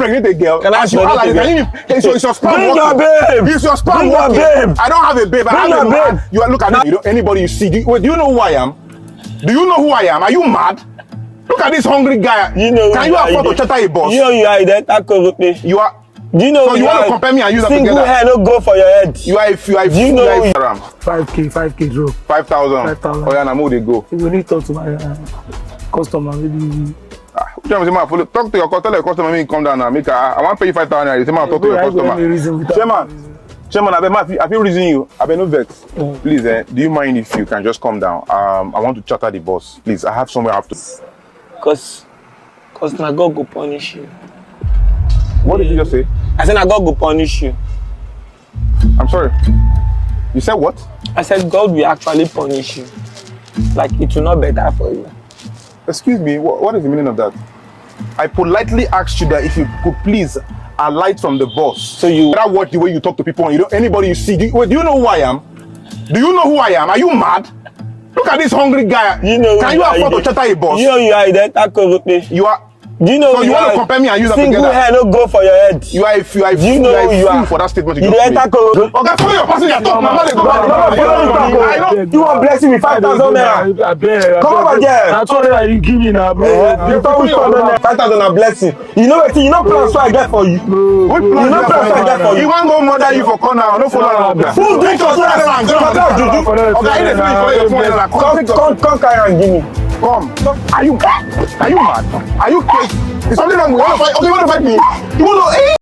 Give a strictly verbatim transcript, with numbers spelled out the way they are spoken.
pregnant a girl. Can I ask you how like this? Can you, it's your, it's your sperm working. Bring your babe. It's your sperm working. Bring your babe. I don't have a babe. I have a man. You are, look at me. You know, anybody you see. Do you, wait, do you know who I am? Do you know who I am? Are you mad? Look at this hungry guy. You know, can you afford to charter a bus? You know you are identical with me. You are. Do you know? So you want to compare me and use that together? Single hair no go for your head. You are a, you are a, you are a haram. Five k, five k, bro. Five thousand. Five thousand. Oh yeah, na mo dey go. You go need talk to my uh, customer, maybe. Ah, which one say, man, follow? Talk to your customer, tell your customer, make him come down now. Make I, I want pay you five thousand naira. Say, man, talk to your customer. Chairman, chairman, I beg, I fit reason you. I beg, no vex. Please, eh, do you mind if you can just come down? Um, I want to charter the bus. Please, I have somewhere I have to. Cause, cause na God go punish you. What did you just say? I said na God go punish you. I'm sorry. You said what? I said God will actually punish you. Like, it will not better for you. Excuse me, what, what is the meaning of that? I politely asked you that if you could please alight from the bus. So you better watch the way you talk to people. And you don't, anybody you see. Do you, wait, do you know who I am? Do you know who I am? Are you mad? Look at this hungry guy. You know. Can you afford to charter a bus? You know you are identical with me. You are. Do you know? So you want to compare me and use that together? Single hair no go for your head. You are a, you are a, you know, you are a fool for that statement you just made. You identical. Okay, follow your passenger. Talk, my man. Go back. You wan bless me five thousand naira? Come over there. Na two hundred naira you give me na, bro. You talk with two hundred naira. Five thousand na blessing. You know wetin? You know plans wey I get for you. You know plans wey I get for you. He wan go murder you for corner. No follow am. Full drink of that land. Come, come, come carry am give me. Come. Are you, are you mad? Are you crazy? It's something that we want to fight. Okay, you want to fight me? You want to?